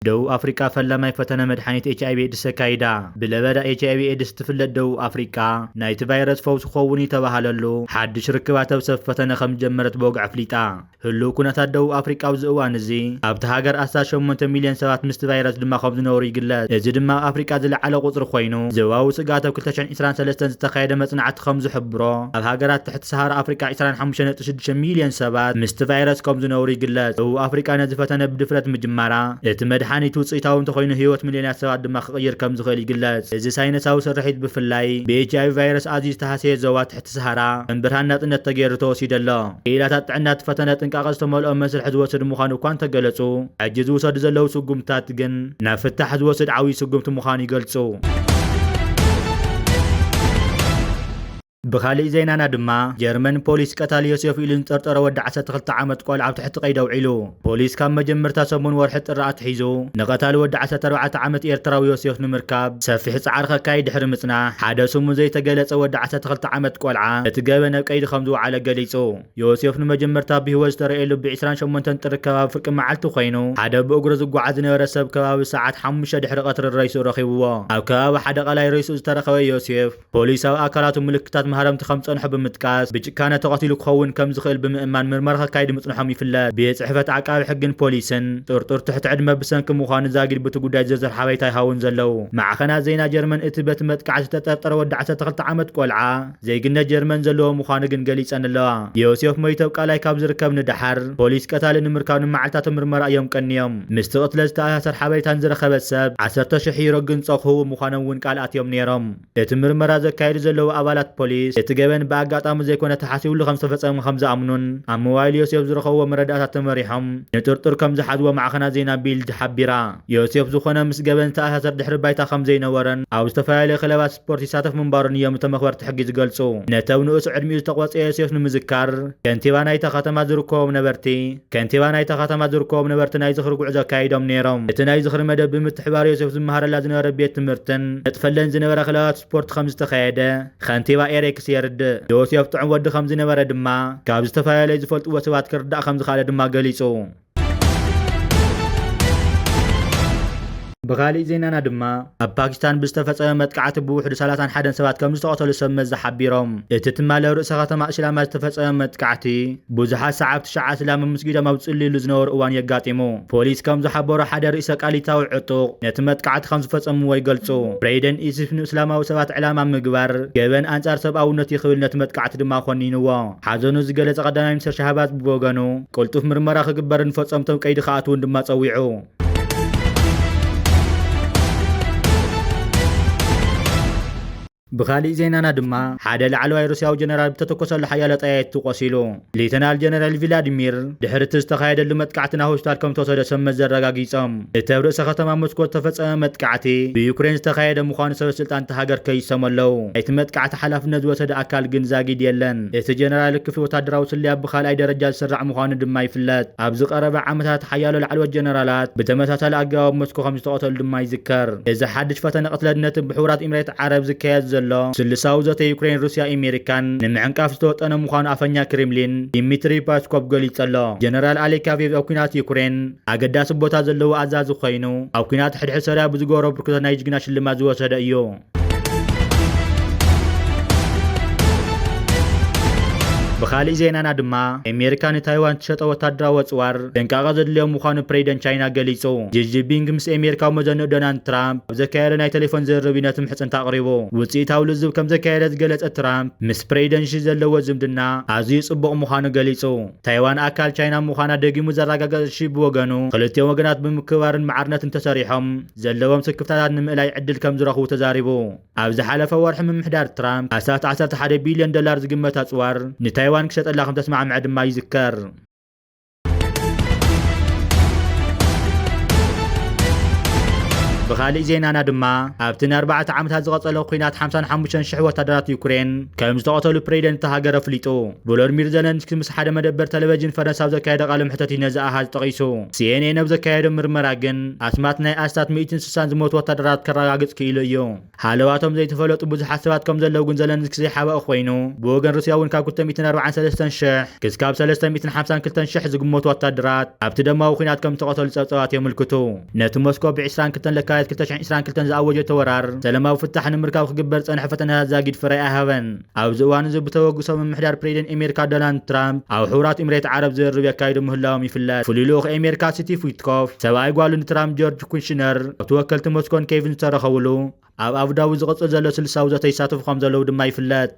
ደቡብ ኣፍሪቃ ፈላማይ ፈተነ መድሓኒት ኤች ኣይ ቪ ኤድስ ኣካይዳ። ብለበዳ ኤች ኣይ ቪ ኤድስ ትፍለጥ ደቡብ ኣፍሪቃ፣ ናይቲ ቫይረስ ፈውሲ ክኸውን ይተባሃለሉ ሓድሽ ርክባት ኣብ ሰብ ፈተነ ከም ዝጀመረት ብወግዒ ኣፍሊጣ። ህሉው ኩነታት ደቡብ ኣፍሪቃ ኣብዚ እዋን እዚ፣ ኣብቲ ሃገር ኣስታት ሸሞንተ ሚልዮን ሰባት ምስቲ ቫይረስ ድማ ከም ዝነብሩ ይግለጽ። እዚ ድማ ኣብ ኣፍሪቃ ዝለዓለ ቁጽሪ ኮይኑ፣ ዞባዊ ስግኣት ኣብ ክልተ ሽሕን ዕስራን ሰለስተን ዝተኻየደ መጽናዕቲ ከም ዝሕብሮ፣ ኣብ ሃገራት ትሕቲ ሰሃራ ኣፍሪቃ ዕስራን ሓሙሽተ ነጥቢ ሽዱሽተ ሚልዮን ሰባት ምስቲ ቫይረስ ከም ዝነብሩ ይግለጽ። ደቡብ ኣፍሪቃ ነዚ ፈተነ ብድፍረት ምጅማራ፣ እቲ መድሓኒት ውጽኢታዊ እንተኾይኑ፣ ህይወት ሚልዮናት ሰባት ድማ ክቕይር ከም ዝኽእል ይግለጽ። እዚ ሳይንሳዊ ስርሒት ብፍላይ ብ ኤች ኣይ ቪ ቫይረስ ኣዝዩ ዝተሃስየ ዞባ ትሕቲ ሰሃራ ከም ብርሃን ናጽነት ተገይሩ ተወሲዱ ኣሎ። ክኢላታት ጥዕና እቲ ፈተነ ጥንቃቐ ዝተመልኦ መስርሕ ዝወስድ ምዃኑ እኳ እንተገለጹ፣ ሕጂ ዝውሰዱ ዘለዉ ስጉምትታት ግን ናብ ፍታሕ ዝወስድ ዓብዪ ስጉምቲ ምዃኑ ይገልጹ። ብኻሊእ ዜናና ድማ፣ ጀርመን ፖሊስ ቀታሊ ዮሴፍ ኢሉ ዝጠርጠሮ ወዲ ዓሰርተ ክልተ ዓመት ቆልዓ ኣብ ትሕቲ ቀይዲ ኣውዒሉ። ፖሊስ ካብ መጀመርታ ሰሙን ወርሒ ጥሪ ኣትሒዙ፣ ንቐታሊ ወዲ ዓሰርተ ኣርባዕተ ዓመት ኤርትራዊ ዮሴፍ ንምርካብ ሰፊሕ ጻዕሪ ከካይድ ድሕሪ ምጽናሕ፣ ሓደ ስሙ ዘይተገለጸ ወዲ ዓሰርተ ክልተ ዓመት ቆልዓ እቲ ገበን ኣብ ቀይዲ ከም ዝወዓለ ገሊጹ። ዮሴፍ ንመጀመርታ ብህይወት ዝተረእየሉ ብ ዕስራን ሸሞንተን ጥሪ ከባቢ ፍርቂ መዓልቲ ኮይኑ፣ ሓደ ብእግሩ ዝጓዓዝ ዝነበረ ሰብ ከባቢ ሰዓት ሓሙሽተ ድሕሪ ቀትሪ ሬስኡ ረኺብዎ። ኣብ ከባቢ ሓደ ቀላይ ሬስኡ ዝተረኸበ ዮሴፍ፣ ፖሊስ ኣብ ኣካላቱ ምልክታት ማህረምቲ ከም ዝጸንሖ ብምጥቃስ፣ ብጭካነ ተቐቲሉ ክኸውን ከም ዝኽእል ብምእማን ምርመራ ከካይዱ ምጽንሖም ይፍለጥ። ቤት ጽሕፈት ዓቃቢ ሕግን ፖሊስን፣ ጥርጡር ትሕቲ ዕድመ ብሰንኪ ምዃኑ ዛጊድ በቲ ጉዳይ ዝርዝር ሓበሬታ ኣይሃቡን ዘለዉ። ማዕኸናት ዜና ጀርመን፣ እቲ በቲ መጥቃዕቲ ዝተጠርጠረ ወዲ ዓሰርተ ክልተ ዓመት ቆልዓ፣ ዜግነት ጀርመን ዘለዎ ምዃኑ ግን ገሊጸን ኣለዋ። ዮሴፍ ሞይቱ ኣብ ቃላይ ካብ ዝርከብ ንደሓር፣ ፖሊስ ቀታሊ ንምርካብ ንመዓልታት ምርመራ እዮም ቀንዮም። ምስቲ ቅትለት ዝተኣሳሰር ሓበሬታ ንዝረኸበ ሰብ ዓሰርተ ሽሕ ዩሮ ግንጾ ክህቡ ምዃኖም እውን ቃል ኣትዮም ነይሮም። እቲ ምርመራ ዘካየዱ ዘለዉ ኣባላት ፖሊስ፣ እቲ ገበን ብኣጋጣሚ ዘይኮነ ተሓሲብሉ ከም ዝተፈጸመ ከም ዝኣምኑን፣ ኣብ ሞባይል ዮሴፍ ዝረኸብዎ መረዳእታ ተመሪሖም ንጥርጡር ከም ዝሓዝዎ ማዕኸናት ዜና ቢልድ ሓቢራ። ዮሴፍ ዝኾነ ምስ ገበን ዝተኣሳሰር ድሕሪ ባይታ ከም ዘይነበሮን፣ ኣብ ዝተፈላለዩ ክለባት ስፖርት ይሳተፍ ምንባሩን እዮም እቶም መኽበርቲ ሕጊ ዝገልጹ። ነቲ ኣብ ንኡስ ዕድሚኡ ዝተቖጸ ዮሴፍ ንምዝካር፣ ከንቲባ ናይታ ከተማ ዝርከቦም ነበርቲ፣ ከንቲባ ናይታ ከተማ ዝርከቦም ነበርቲ ናይ ዝኽሪ ጉዕዞ ኣካይዶም ነይሮም። እቲ ናይ ዝኽሪ መደብ ብምትሕባር ዮሴፍ ዝመሃረላ ዝነበረ ቤት ትምህርትን ነጥፈለን ዝነበራ ክለባት ስፖርት ከም ዝተኻየደ ከንቲባ ኤሬክስ የርድእ። ዮሴፍ ጥዑም ወዲ ከም ዝነበረ ድማ ካብ ዝተፈላለዩ ዝፈልጥዎ ሰባት ክርዳእ ከም ዝኸኣለ ድማ ገሊጹ። ብኻሊእ ዜናና ድማ፣ ኣብ ፓኪስታን ብዝተፈጸመ መጥቃዕቲ ብውሕዱ ሰላሳን ሓደን ሰባት ከም ዝተቐተሉ ሰብ መዚ ሓቢሮም። እቲ ትማሊ ኣብ ርእሰ ከተማ እስላማ ዝተፈጸመ መጥቃዕቲ፣ ብዙሓት ሰዓብቲ ሸዓ እስላም ኣብ መስጊዶም ኣብ ዝጽልዩሉ ዝነበሩ እዋን የጋጢሙ። ፖሊስ ከም ዝሓበሮ፣ ሓደ ርእሰ ቃሊታዊ ዕጡቕ ነቲ መጥቃዕቲ ከም ዝፈጸምዎ ይገልጹ። ብሬደን ኢስፍ ንእስላማዊ ሰባት ዕላማ ምግባር ገበን ኣንጻር ሰብኣውነት እዩ ክብል ነቲ መጥቃዕቲ ድማ ኮኒንዎ። ሓዘኑ ዝገለጸ ቀዳማይ ሚኒስትር ሻህባዝ ብወገኑ፣ ቅልጡፍ ምርመራ ክግበርን ፈጸምቶም ቀይዲ ክኣትዉን ድማ ጸዊዑ። ብኻሊእ ዜናና ድማ፣ ሓደ ላዕለዋይ ሩስያዊ ጀነራል ብተተኮሰሉ ሓያሎ ጠያየትቱ ቆሲሉ። ሌተናል ጀነራል ቪላድሚር ድሕሪ እቲ ዝተኻየደሉ መጥቃዕቲ ናብ ሆስፒታል ከም ተወሰደ ሰብ መዚ ኣረጋጊጾም። እቲ ኣብ ርእሰ ከተማ ሞስኮ ዝተፈጸመ መጥቃዕቲ ብዩክሬን ዝተኻየደ ምዃኑ ሰበ ስልጣን እታ ሃገር ከይሶም ኣለዉ። ናይቲ መጥቃዕቲ ሓላፍነት ዝወሰደ ኣካል ግን ዛጊድ የለን። እቲ ጀነራል ክፍሊ ወታደራዊ ስለያ ብኻልኣይ ደረጃ ዝስራዕ ምዃኑ ድማ ይፍለጥ። ኣብዚ ቀረባ ዓመታት ሓያሎ ላዕለዎት ጀነራላት ብተመሳሳሊ ኣገባብ ኣብ ሞስኮ ከም ዝተቐተሉ ድማ ይዝከር። እዚ ሓድሽ ፈተነ ቅትለት ነቲ ብሕቡራት ኢሚሬት ዓረብ ዝካየድ ዘሎ ስሉሳዊ ዘተ ዩክሬን፣ ሩስያ፣ ኣሜሪካን ንምዕንቃፍ ዝተወጠነ ምዃኑ ኣፈኛ ክሬምሊን ዲሚትሪ ፓስኮቭ ገሊጹ ኣሎ። ጀነራል ኣሌካቭ ኣብ ኲናት ዩክሬን ኣገዳሲ ቦታ ዘለዎ ኣዛዚ ኮይኑ፣ ኣብ ኲናት ሕድሕድ ሶርያ ብዝገበሮ ብርክቶ ናይ ጅግና ሽልማት ዝወሰደ እዩ። ብኻሊእ ዜናና ድማ፣ ኣሜሪካ ንታይዋን ትሸጦ ወታደራዊ ኣጽዋር ጥንቃቐ ዘድልዮ ምዃኑ ፕሬዚደንት ቻይና ገሊጹ። ጂ ጂንፒንግ ምስ ኣሜሪካዊ መዘንኡ ዶናልድ ትራምፕ ኣብ ዘካየዶ ናይ ቴሌፎን ዝርርብ እዩ ነቲ ምሕጽንታ ኣቕሪቡ። ውጽኢታዊ ልዝብ ከም ዘካየደ ዝገለጸ ትራምፕ፣ ምስ ፕሬዚደንት ሺ ዘለዎ ዝምድና ኣዝዩ ጽቡቕ ምዃኑ ገሊጹ። ታይዋን ኣካል ቻይና ምዃና ደጊሙ ዘረጋገጸ ሺ ብወገኑ፣ ክልቲኦም ወገናት ብምክብባርን ማዕርነትን ተሰሪሖም ዘለዎም ስክፍታታት ንምእላይ ዕድል ከም ዝረኽቡ ተዛሪቡ። ኣብ ዝሓለፈ ወርሒ ምምሕዳር ትራምፕ ኣስታት ዓሰርተ ሓደ ቢልዮን ዶላር ዝግመት ኣጽዋር ንታይዋን ክሸጠላ ከም ተስማዕምዐ ድማ ይዝከር። ብኻሊእ ዜናና ድማ ኣብቲ ንኣርባዕተ ዓመታት ዝቐጸለ ኲናት ሓምሳን ሓሙሽተን ሽሕ ወታደራት ዩክሬን ከም ዝተቐተሉ ፕሬዚደንት እታ ሃገር ኣፍሊጡ። ቮሎድሚር ዘለንስኪ ምስ ሓደ መደበር ቴሌቪዥን ፈረንሳ ኣብ ዘካየደ ቃለ መሕተት እዩ ነዚ ኣሃዝ ጠቒሱ። ሲኤንኤን ኣብ ዘካየዶ ምርመራ ግን ኣስማት ናይ ኣስታት ሚእትን ስሳን ዝሞቱ ወታደራት ከረጋግጽ ክኢሉ እዩ። ሃለዋቶም ዘይተፈለጡ ብዙሓት ሰባት ከም ዘለዉ ግን ዘለንስኪ ዘይሓበአ ኮይኑ፣ ብወገን ሩስያ እውን ካብ ክልተ ሚእትን ኣርባዓን ሰለስተን ሽሕ ክስካብ ሰለስተ ሚእትን ሓምሳን ክልተን ሽሕ ዝግመቱ ወታደራት ኣብቲ ደማዊ ኲናት ከም ዝተቐተሉ ጸብጻባት የመልክቱ። ነቲ ሞስኮ ብ ዕስራን ክልተን ለካቲት ክልተ ሽሕን ዕስራን ክልተን ዝኣወጀቶ ወራር ሰላማዊ ፍታሕ ንምርካብ ክግበር ዝጸንሐ ፈተነታት ዛጊድ ፍረ ኣይሃበን። ኣብዚ እዋን እዚ ብተበግሶ ምምሕዳር ፕሬዚደንት ኣሜሪካ ዶናልድ ትራምፕ ኣብ ሕቡራት ኢሚሬት ዓረብ ዝርርብ የካይዱ ምህላዎም ይፍለጥ። ፍሉይ ልኡኽ ኣሜሪካ ስቲቭ ዊትኮፍ ሰብኣይ ጓሉ ንትራምፕ ጆርጅ ኩሽነር ኣብቲ ወከልቲ ሞስኮን ኬቭን ዝተረኸብሉ ኣብ ኣቡዳቢ ዝቕጽል ዘሎ ስልሳዊ ዘተ ይሳተፉ ከም ዘለዉ ድማ ይፍለጥ።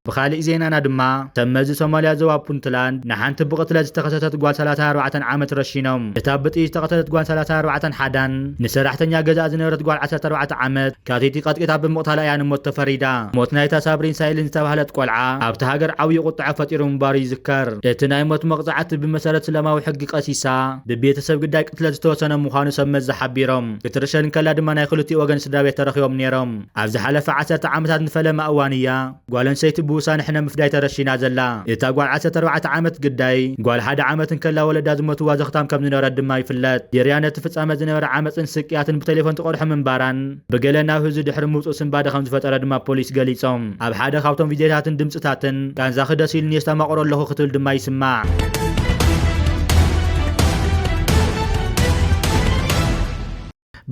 ብኻሊእ ዜናና ድማ ሰብ መዚ ሶማልያ ዞባ ፑንትላንድ ንሓንቲ ብቕትለት ዝተኸሰሰት ጓል ሰላሳን ኣርባዕተን ዓመት ረሺኖም። እታ ብጥይት ዝተቐተለት ጓል ሰላሳን ኣርባዕተን ሓዳን ንሰራሕተኛ ገዛእ ዝነበረት ጓል ዓሰርተ ኣርባዕተ ዓመት ካቲቲ ቀጥቂጣ ብምቕታላ እያ ንሞት ተፈሪዳ። ሞት ናይታ ሳብሪን ሳይልን ዝተባህለት ቆልዓ ኣብቲ ሃገር ዓብዪ ቁጥዐ ፈጢሩ ምንባሩ ይዝከር። እቲ ናይ ሞት መቕጻዕቲ ብመሰረት ስለማዊ ሕጊ ቀሲሳ ብቤተሰብ ግዳይ ቅትለት ዝተወሰነ ምዃኑ ሰብ መዚ ሓቢሮም። ክትርሸን ከላ ድማ ናይ ክልቲኡ ወገን ስድራ ቤት ተረኺቦም ነይሮም። ኣብ ዝሓለፈ ዓሰርተ ዓመታት ንፈለማ እዋን እያ ጓል ኣንስተይቲ ብውሳነ ሕነ ምፍዳይ ተረሺና ዘላ። እታ ጓል ዓሰርተ ኣርባዕተ ዓመት ግዳይ፣ ጓል ሓደ ዓመት እንከላ ወለዳ ዝሞትዋ ዘኽታም ከም ዝነበረት ድማ ይፍለጥ። ጀርያ ነቲ ፍጻመ ዝነበረ ዓመጽን ስቅያትን ብቴሌፎን ትቐድሖ ምንባራን፣ ብገለ ናብ ህዝቢ ድሕሪ ምውጽኡ ስንባደ ከም ዝፈጠረ ድማ ፖሊስ ገሊጾም። ኣብ ሓደ ካብቶም ቪድዮታትን ድምጽታትን፣ ቃንዛኺ ደስ ኢሉኒ የስተማቕሮ ኣለኹ ክትብል ድማ ይስማዕ።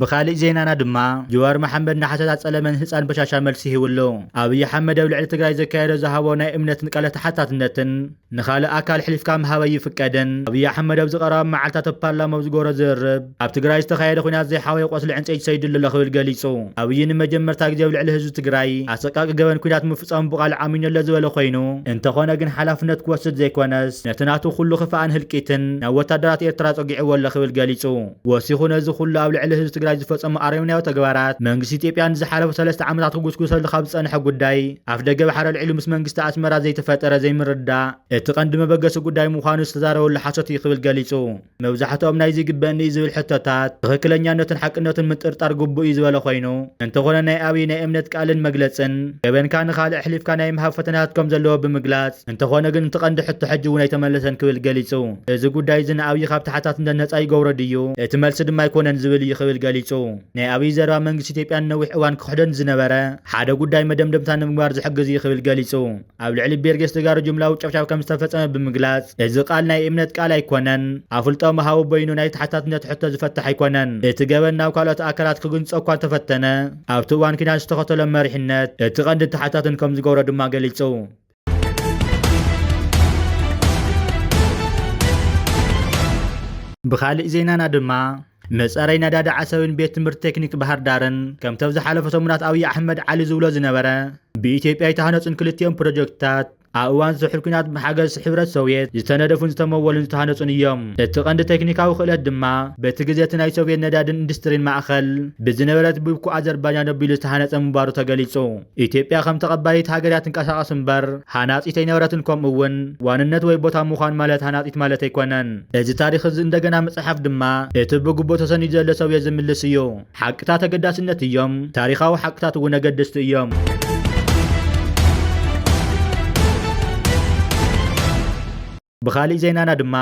ብኻሊእ ዜናና ድማ፣ ጀዋር መሓመድ ንሓተታ ጸለመን ህጻን በሻሻ መልሲ ሂቡ ኣሎ። ኣብይ ኣሕመድ ኣብ ልዕሊ ትግራይ ዘካየዶ ዝሃቦ ናይ እምነትን ቃለ ተሓታትነትን ንኻልእ ኣካል ሕሊፍካ ምሃብ ኣይፍቀድን። ኣብይ ኣሕመድ ኣብዚ ቀረባ መዓልታት ኣብ ፓርላማ ኣብ ዝገበሮ ዝርርብ፣ ኣብ ትግራይ ዝተኻየደ ኲናት ዘይሓወየ ቆስሊ ዕንጨይቲ ሰይድሉ ኣሎ ክብል ገሊጹ። ኣብይ ንመጀመርታ ግዜ ኣብ ልዕሊ ህዝቢ ትግራይ ኣሰቃቂ ገበን ኲናት ምፍጻሙ ብቓል ዓሚኑ ኣሎ ዝበለ ኮይኑ፣ እንተኾነ ግን ሓላፍነት ክወስድ ዘይኮነስ፣ ነቲ ናቱ ኩሉ ክፋእን ህልቂትን ናብ ወታደራት ኤርትራ ጸጊዕዎ ኣሎ ክብል ገሊጹ። ወሲኹ ነዚ ኩሉ ኣብ ልዕሊ ህዝቢ ትግራይ ዝፈጸሙ ኣረሜናዊ ተግባራት መንግስቲ ኢትዮጵያ ንዝሓለፉ ሰለስተ ዓመታት ክጉስጉሰሉ ካብ ዝጸንሐ ጉዳይ ኣፍ ደገ ባሕሪ ኣልዒሉ ምስ መንግስቲ ኣስመራ ዘይተፈጠረ ዘይምርዳእ እቲ ቀንዲ መበገሲ ጉዳይ ምዃኑ ዝተዛረበሉ ሓሶት እዩ ክብል ገሊጹ። መብዛሕትኦም ናይዚ ይግበእኒ እዩ ዝብል ሕቶታት ትኽክለኛነቱን ሓቅነቱን ምጥርጣር ግቡእ እዩ ዝበለ ኮይኑ፣ እንተኾነ ናይ ኣብይ ናይ እምነት ቃልን መግለጽን ገበንካ ንኻልእ ኣሕሊፍካ ናይ ምሃብ ፈተናታት ከም ዘለዎ ብምግላጽ፣ እንተኾነ ግን እቲ ቀንዲ ሕቶ ሕጂ እውን ኣይተመለሰን ክብል ገሊጹ። እዚ ጉዳይ እዚ ንኣብይ ካብ ተሓታትነት ነጻ ይገብሮ ድዩ? እቲ መልሲ ድማ ኣይኮነን ዝብል እዩ ክብል ገሊጹ። ናይ ኣብይ ዘረባ መንግስቲ ኢትዮጵያ ንነዊሕ እዋን ክኽሕዶ ንዝነበረ ሓደ ጉዳይ መደምደምታ ንምግባር ዝሕግዝ እዩ ክብል ገሊጹ። ኣብ ልዕሊ ቤርጌስ ተጋሩ ጅምላዊ ጨፍጫፍ ከም ዝተፈጸመ ብምግላጽ፣ እዚ ቃል ናይ እምነት ቃል ኣይኮነን፣ ኣፍልጦ ምሃቡ በይኑ ናይ ተሓታትነት ሕቶ ዝፈትሕ ኣይኮነን። እቲ ገበን ናብ ካልኦት ኣካላት ክግንጾ እኳ እንተፈተነ፣ ኣብቲ እዋን ኲናት ዝተኸተሎ መሪሕነት እቲ ቀንዲ ተሓታትን ከም ዝገብሮ ድማ ገሊጹ። ብኻሊእ ዜናና ድማ፣ መጻረይ ነዳዲ ዓሰብን ቤት ትምህርቲ ቴክኒክ ባህር ዳርን፣ ከምቲ ኣብ ዝሓለፈ ሰሙናት ኣብይ ኣሕመድ ዓሊ ዝብሎ ዝነበረ፣ ብኢትዮጵያ ኣይተሃነጹን ክልቲኦም ፕሮጀክትታት ኣብ እዋን ዝሑል ኲናት ብሓገዝ ሕብረት ሶቭየት ዝተነደፉን ዝተመወሉን ዝተሃነጹን እዮም። እቲ ቀንዲ ቴክኒካዊ ክእለት ድማ በቲ ግዜ እቲ ናይ ሶቭየት ነዳድን ኢንዱስትሪን ማእከል ብዝነበረት ብብኩ ኣዘርባጃን ኣቢሉ ዝተሃነጸ ምንባሩ ተገሊጹ። ኢትዮጵያ ከም ተቐባሊት ሃገር እያ ትንቀሳቐስ እምበር፣ ሃናጺት ኣይነበረትን፣ ከምኡ እውን ዋንነት ወይ ቦታ ምዃን ማለት ሃናጺት ማለት ኣይኮነን። እዚ ታሪኽ እዚ እንደገና ምጽሓፍ ድማ እቲ ብግቡእ ተሰኒዱ ዘሎ ሰውየ ዝምልስ እዩ። ሓቅታት ኣገዳስነት እዮም፣ ታሪኻዊ ሓቅታት እውን ኣገደስቲ እዮም። ብኻሊእ ዜናና ድማ፣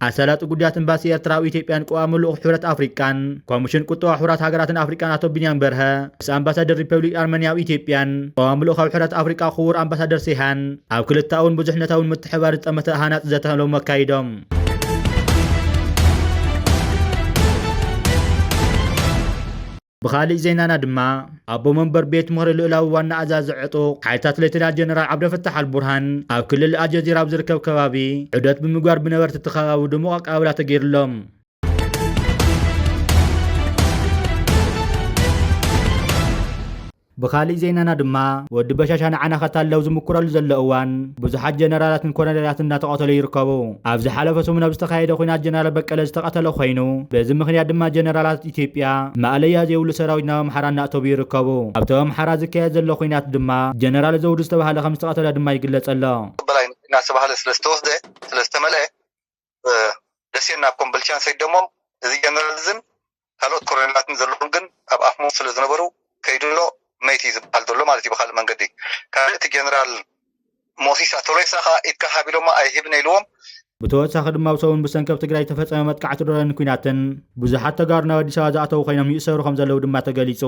ኣሳላጢ ጉዳያት ኤምባሲ ኤርትራ ኣብ ኢትዮጵያን ቀዋሚ ልኡኽ ሕብረት ኣፍሪቃን ኮሚሽን ቁጠባ ሕቡራት ሃገራትን ኣፍሪቃን ኣቶ ቢንያም በርሀ ምስ ኣምባሳደር ሪፐብሊክ ኣርመንያ ኣብ ኢትዮጵያን ቀዋሚ ልኡኽ ኣብ ሕብረት ኣፍሪቃ ክቡር ኣምባሳደር ሲሃን ኣብ ክልተኣውን ብዙሕነታውን ምትሕብባር ዝጠመተ ሃናጺ ዘተ ሎም ኣካይዶም። ብኻሊእ ዜናና ድማ፣ ኣቦ መንበር ቤት ምኽሪ ልኡላዊ ዋና ኣዛዚ ዕጡቕ ሓይልታት ሌተናል ጀነራል ዓብደልፈታሕ ኣልቡርሃን ኣብ ክልል ኣልጀዚራ ኣብ ዝርከብ ከባቢ ዑደት ብምግባር ብነበርቲ እቲ ከባቢ ድሙቕ ኣቀባብላ ተገይሩሎም። ብኻሊእ ዜናና ድማ፣ ወዲ በሻሻ ንዓና ከታልለው ዝምኩረሉ ዘሎ እዋን፣ ብዙሓት ጀነራላትን ኮሎኔላትን እናተቐተሉ ይርከቡ። ኣብ ዝሓለፈ ሰሙን ኣብ ዝተኻየደ ኲናት ጀነራል በቀለ ዝተቐተለ ኮይኑ፣ በዚ ምኽንያት ድማ ጀነራላት ኢትዮጵያ ማእለያ ዘይብሉ ሰራዊት ናብ ኣምሓራ እናእተዉ ይርከቡ። ኣብቲ ኣብ ኣምሓራ ዝካየድ ዘሎ ኲናት ድማ ጀነራል ዘውዱ ዝተባህለ ከም ዝተቐተለ ድማ ይግለጽ ኣሎ። በላይ እናተባህለ ስለ ዝተወስደ፣ ስለ ዝተመልአ፣ ደሴና ኣብ ኮምበልቻን ሰይደሞም፣ እዚ ጀነራል ዝን ካልኦት ኮሎኔላትን ዘለዎም ግን ኣብ ኣፍሞት ስለ ዝነበሩ ከይድሎ መይቲ ዝበሃል ዘሎ ማለት እዩ። ብካልእ መንገዲ ካልእ እቲ ጀነራል ሞሲሳ ቶሬሳ ከዓ ኢድካ ሃቢሎማ ኣይህብን ኢልዎም። ብተወሳኺ ድማ ኣብ ሰሙን ብሰንከብ ትግራይ ዝተፈፀመ መጥቃዕቲ ድሮንን ኩናትን ብዙሓት ተጋሩ ናብ ኣዲስ ኣበባ ዝኣተዉ ኮይኖም ይእሰሩ ከም ዘለዉ ድማ ተገሊፁ።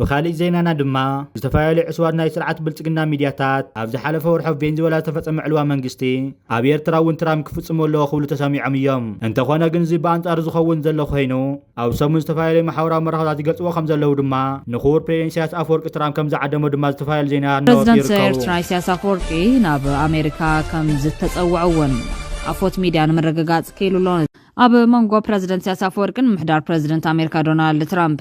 ብካሊእ ዜናና ድማ ዝተፈላለዩ ዕስዋት ናይ ስርዓት ብልፅግና ሚድያታት ኣብ ዝሓለፈ ወርሒ ኣብ ቬንዙዌላ ዝተፈፀመ ዕልዋ መንግስቲ ኣብ ኤርትራ እውን ትራምፕ ክፍፅሙ ኣለዎ ክብሉ ተሰሚዖም እዮም። እንተኾነ ግን እዚ ብኣንፃር ዝኸውን ዘሎ ኮይኑ ኣብ ሰሙን ዝተፈላለዩ ማሕበራዊ መራኸብታት ይገልፅዎ ከም ዘለዉ ድማ ንክቡር ፕሬዚደንት ኢሳያስ ኣፈወርቂ ትራምፕ ከም ዝዓደሞ ድማ ዝተፈላለዩ ዜና እናወጡ ፕሬዚደንት ይርከቡ። ኤርትራ ኢሳያስ ኣፈወርቂ ናብ ኣሜሪካ ከም ዝተፀውዐ እውን ኣፎት ሚድያ ንምርግጋፅ ክኢሉ ኣሎ። ኣብ መንጎ ፕሬዚደንት ኢሳያስ ኣፈወርቅን ምሕዳር ፕሬዚደንት ኣሜሪካ ዶናልድ ትራምፕ